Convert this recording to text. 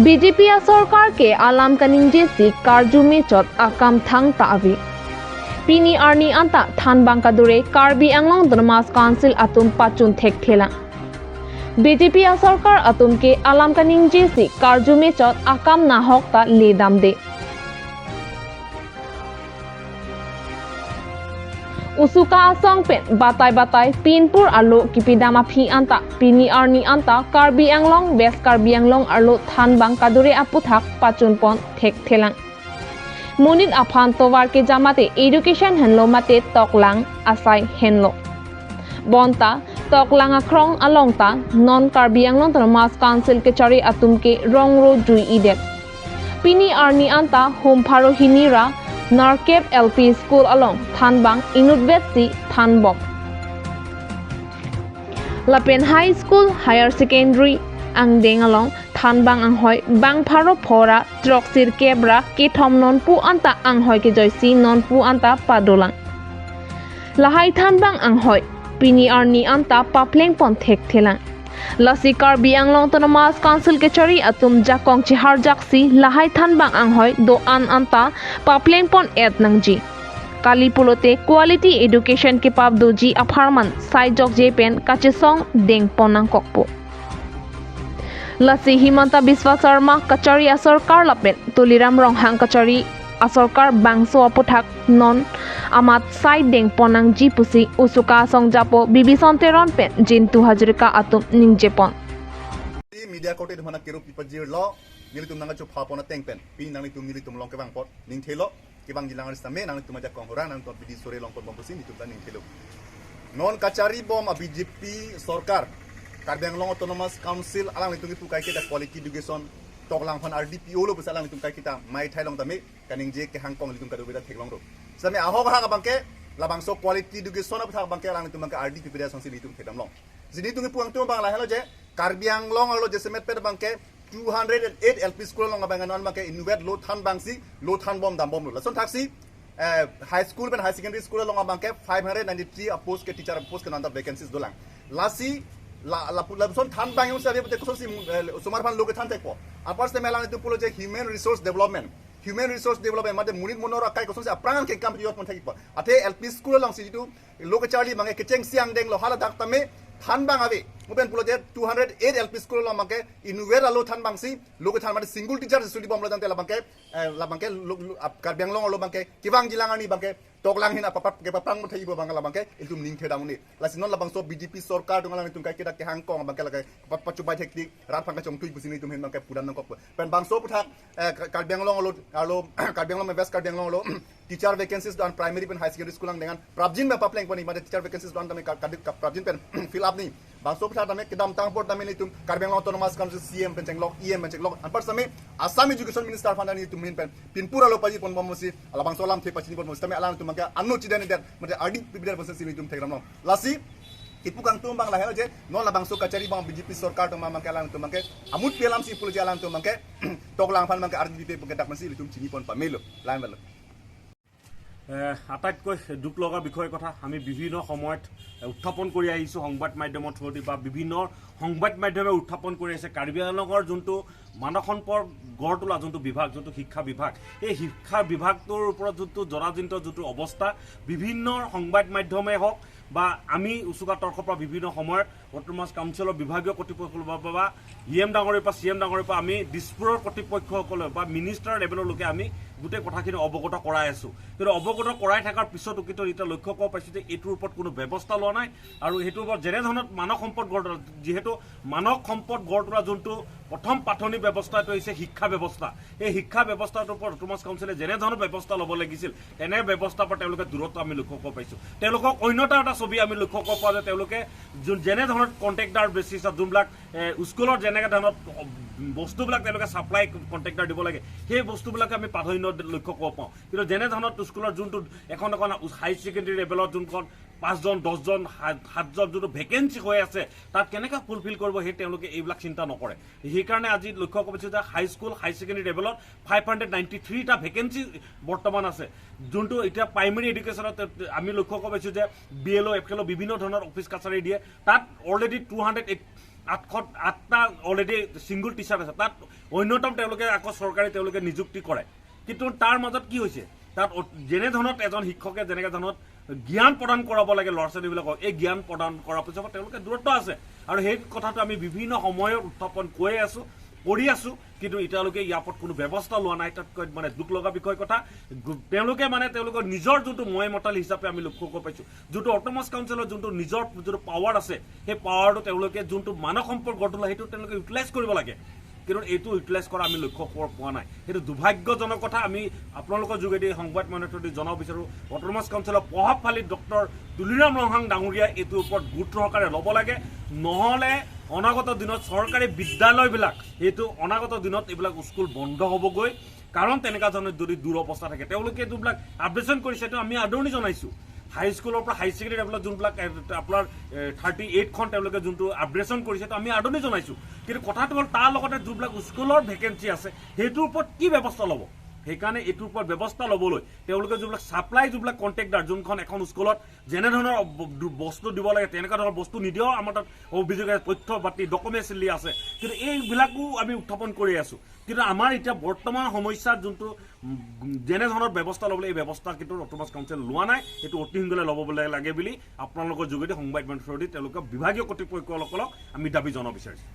BJP sarkar ke alam kaning jesi karjume chot akam thang ta avi pini arni anta thanbang kadure Karbi Anglong Autonomous Council atum pachun thek thela BJP sarkar atum ke alam kaning jesi karjume chot akam na hok ta ledam de Usuka asong pen batai batai Pinpur alo kipidama phi anta pini arni anta Karbi Anglong West Karbi Anglong alo Thanbang kadure aputhak pachunpon thek thelang Munit afan towar ke jamate education henlo mate toklang asai henlo bonta toklang akrong along ta non Karbi Anglong Autonomous Council ke chari atum ke rongro jui idet pini arni anta home pharo hinira Narkep LP School along Thanbang Inutbetsi Thanbom Lapen High School Higher Secondary Angdeng along Thanbang Anghoi Bangpharo Phora Troksir Kebra Kethom Nonpu anta Anghoi ke Joysi Nonpu anta Padolang Lahai Thanbang Anghoi Pini Arni anta Papleng pon thek thelang Lasi Karbi Anglong Autonomous Council ke chari atum jakong chihar jaksi lahai thanbang anghoi do an anta papleng pon et nangji Kali pulote quality education ke pap doji apharman sai jok je pen kachesong deng ponang kokpo Lasi Himanta Biswa Sarma kachari asarkar lapen Tuliram Ronghang kachari asarkar bangso aputhak non amat sai deng ponang ji pusi usuka songjapo bibison teron pen jintu Hazarika atum ningjepon media kote dhana kero pipajir lo nilitum nanga chu phapona tengpen pin nang tum nilitum long ke bang pot ning thelo ke bang jilang same nang tum ja kong hora nang to bidi sore long pot bompusi nitum ta ning thelo non kachari bom a BJP sarkar Karbi Anglong Autonomous Council alang nitum ki pukai ke da quality education toklang phon RDPO lo pusa lang nitum kai kita mai thai long tame kaning je ke hangkong litum ka do beta thek long ro same ahok ha bangke labang so quality education ap thak bangke lang nitum bangke RDP pida songsi litum thedam long jini tungi puang tum bang la helo je Karbi Anglong alo je semet pet bangke 208 LP school long bang non bangke inwet lo than bangsi lo than bom dam bom lo son thaksi high school ben high secondary school long bangke 593 post ke teacher post ke nanda vacancies dolang lasi la la son than bang sa be ko si sumar phan loke than thekpo apar se melang tu pulo je human resource development mate munit monor akai ko son aprang ke kam yot mon thekpo athe LP school long si tu loke charli mange kecheng siang deng lo hala dak tame than bang ave mupen pulo je 208 LP school long mangke inwer alo than bang si loke than mate single teacher suli bom lo jang te la bangke Karbi Anglong lo bangke kibang jilangani bangke toklang hin apap ke paprang mo thaibo bangla bangke iltum ning thedam ni lasinon labang so BJP sarkar dongalang tum kai ke dak ke hangkong bangke lagai pachu bai thekti rat phangka chong tui busini tum hin bangke pudan nang kok pen bangso putha Karbi Anglong lo alo Karbi Anglong West Karbi Anglong lo teacher vacancies don primary pen high secondary school ang dengan prabjin ba papleng pani mate teacher vacancies don dame prabjin pen fill up ni bangso putha dame kedam tang por dame ni tum Karbi Anglong Autonomous Council CM pen chenglok EM pen chenglok anpar same Assam education minister phanda ni tum hin pen pinpura lo paji pon bomosi ala bangso lam the pachini pon mosi tame alang tum bangke anno chidani der mate RD pibidar bosen sini tum thegram long lasi ipukang tum bang la helo je non la bangso kachari bang BJP sarkar tum bangke alang tum bangke amut pelam si pulo je alang tum bangke toklang phan bangke RDP bangke dak masi tum chini pon pamelo lain balo আটাইতকৈ দুখ লগা বিষয় কথা আমি বিভিন্ন সময়ত উত্থাপন কৰি আহিছোঁ সংবাদ মাধ্যমৰ থ্ৰুদি বা বিভিন্ন সংবাদ মাধ্যমে উত্থাপন কৰি আহিছে কাৰ্বি আংলঙৰ যোনটো মানৱ সম্পদ গঢ় তোলা যোনটো বিভাগ যোনটো শিক্ষা বিভাগ এই শিক্ষা বিভাগটোৰ ওপৰত যোনটো জৰাজীৰ্ণ যোনটো অৱস্থা বিভিন্ন সংবাদ মাধ্যমে হওক বা আমি উচুকা তৰফৰ পৰা বিভিন্ন সময়ত অট'নমাছ কাউন্সিলৰ বিভাগীয় কৰ্তৃপক্ষৰ বা ই এম ডাঙৰীৰ পৰা চি এম ডাঙৰীৰ পৰা আমি দিছপুৰৰ কৰ্তৃপক্ষসকলে বা মিনিষ্টাৰ লেভেললৈকে আমি গোটেই কথাখিনি অৱগত কৰাই আছোঁ। কিন্তু অৱগত কৰাই থকাৰ পিছতো কিন্তু এতিয়া লক্ষ্য কৰিব পাইছোঁ যে এইটোৰ ওপৰত কোনো ব্যৱস্থা লোৱা নাই আৰু সেইটোৰ ওপৰত যেনেধৰণত মানৱ সম্পদ গঢ় তোলা যিহেতু মানৱ সম্পদ গঢ় তোলা যোনটো প্ৰথম পাঠনি ব্যৱস্থাটো হৈছে শিক্ষা ব্যৱস্থা এই শিক্ষা ব্যৱস্থাটোৰ ওপৰত অট'নমাছ কাউন্সিলে যেনেধৰণৰ ব্যৱস্থা ল'ব লাগিছিল তেনে ব্যৱস্থাৰ পৰা তেওঁলোকে দূৰত্ব আমি লক্ষ্য কৰিব পাইছোঁ। তেওঁলোকক অন্য এটা ছবি আমি লক্ষ্য কৰিব পাৰোঁ যে তেওঁলোকে যেনেধৰণৰ কণ্ট্ৰেক্টাৰ বেচিছত যোনবিলাক স্কুলত যেনেকৈ ধৰণৰ বস্তুবিলাক তেওঁলোকে ছাপ্লাই কণ্ট্ৰেক্টাৰ দিব লাগে সেই বস্তুবিলাকে আমি প্ৰাধান্য লক্ষ্য কৰিব পাৰোঁ। কিন্তু যেনেধৰণৰ স্কুলৰ যোনটো এখন এখন হাই ছেকেণ্ডেৰী লেভেলত যোনখন 5জন 10জন 7জন যোনটো ভেকেঞ্চি হৈ আছে তাত কেনেকৈ ফুলফিল কৰিব সেই তেওঁলোকে এইবিলাক চিন্তা নকৰে। সেইকাৰণে আজি লক্ষ্য কৰিছোঁ যে হাইস্কুল হাই ছেকেণ্ডেৰী লেভেলত 593টা ভেকেঞ্চি বৰ্তমান আছে যোনটো এতিয়া প্ৰাইমেৰী এডুকেশ্যনত আমি লক্ষ্য কৰিছোঁ যে B L O F L O বিভিন্ন ধৰণৰ অফিচ কাছাৰী দিয়ে তাত অলৰেডি 208 808টা অলৰেডি ছিংগল টিচাৰ আছে, তাত অন্যতম তেওঁলোকে আকৌ চৰকাৰে তেওঁলোকে নিযুক্তি কৰে। কিন্তু তাৰ মাজত কি হৈছে, তাত যেনেধৰণত এজন শিক্ষকে যেনেকৈ ধৰণত জ্ঞান প্ৰদান কৰাব লাগে ল'ৰা ছোৱালীবিলাকক, এই জ্ঞান প্ৰদান কৰাৰ পিছত তেওঁলোকে দূৰত্ব আছে। আৰু সেই কথাটো আমি বিভিন্ন সময়ত উত্থাপন কৈয়ে আছোঁ, কৰি আছোঁ, কিন্তু এতিয়ালৈকে ইয়াৰ ওপৰত কোনো ব্যৱস্থা লোৱা নাই। তাতকৈ মানে দুখ লগা বিষয় কথা, তেওঁলোকে মানে তেওঁলোকৰ নিজৰ যোনটো মই মতাল হিচাপে আমি লক্ষ্য কৰিব পাইছোঁ, যোনটো অট'নমাছ কাউন্সিলৰ যোনটো নিজৰ যোনটো পাৱাৰ আছে, সেই পাৱাৰটো তেওঁলোকে যোনটো মানৱ সম্পদ গঢ় তোলা সেইটো তেওঁলোকে ইউটিলাইজ কৰিব লাগে, কিন্তু এইটো ইউটিলাইজ কৰা আমি লক্ষ্য পোৱা নাই। সেইটো দুৰ্ভাগ্যজনক কথা। আমি আপোনালোকৰ যোগেদি সংবাদ মাধ্যমৰ থ্ৰুদি জনাব বিচাৰোঁ, অট'নমাছ কাউন্সিলৰ প্ৰভাৱশালী ডক্টৰ তুলিৰাম ৰংহাং ডাঙৰীয়াই এইটোৰ ওপৰত গুৰুত্ব সহকাৰে ল'ব লাগে, নহ'লে অনাগত দিনত চৰকাৰী বিদ্যালয়বিলাক এইটো অনাগত দিনত এইবিলাক স্কুল বন্ধ হ'বগৈ। কাৰণ তেনেকুৱা ধৰণৰ যদি দুৰৱস্থা থাকে, তেওঁলোকে যোনবিলাক আপডেশ্যন কৰিছে সেইটো আমি আদৰণি জনাইছোঁ। হাইস্কুলৰ পৰা হাই ছেকেণ্ডেৰী লেভেলত যোনবিলাক আপোনাৰ 38খন তেওঁলোকে যোনটো আপগ্ৰেডেশ্যন কৰিছে সেইটো আমি আদৰণি জনাইছোঁ। কিন্তু কথাটো হ'ল তাৰ লগতে যোনবিলাক স্কুলৰ ভেকেঞ্চি আছে সেইটোৰ ওপৰত কি ব্যৱস্থা ল'ব, সেইকাৰণে এইটোৰ ওপৰত ব্যৱস্থা ল'বলৈ তেওঁলোকে যোনবিলাক ছাপ্লাই যোনবিলাক কণ্ট্ৰেক্টাৰ যোনখন এখন স্কুলত যেনেধৰণৰ বস্তু দিব লাগে তেনেকুৱা ধৰণৰ বস্তু নিদিয়াও আমাৰ তাত অভিযোগ আছে, তথ্য পাতি ডকুমেণ্টছ আছে, কিন্তু এইবিলাকো আমি উত্থাপন কৰি আছোঁ। কিন্তু আমাৰ এতিয়া বৰ্তমান সমস্যাত যোনটো যেনেধৰণৰ ব্যৱস্থা ল'বলৈ এই ব্যৱস্থা কিন্তু অট'নমাছ কাউন্সিল লোৱা নাই, সেইটো অতি সোনকালে ল'ব লাগে বুলি আপোনালোকৰ যোগেদি সংবাদ মাধ্যমৰ থ্ৰুদি তেওঁলোকৰ বিভাগীয় কৰ্তৃপক্ষসকলক আমি দাবী জনাব বিচাৰিছোঁ।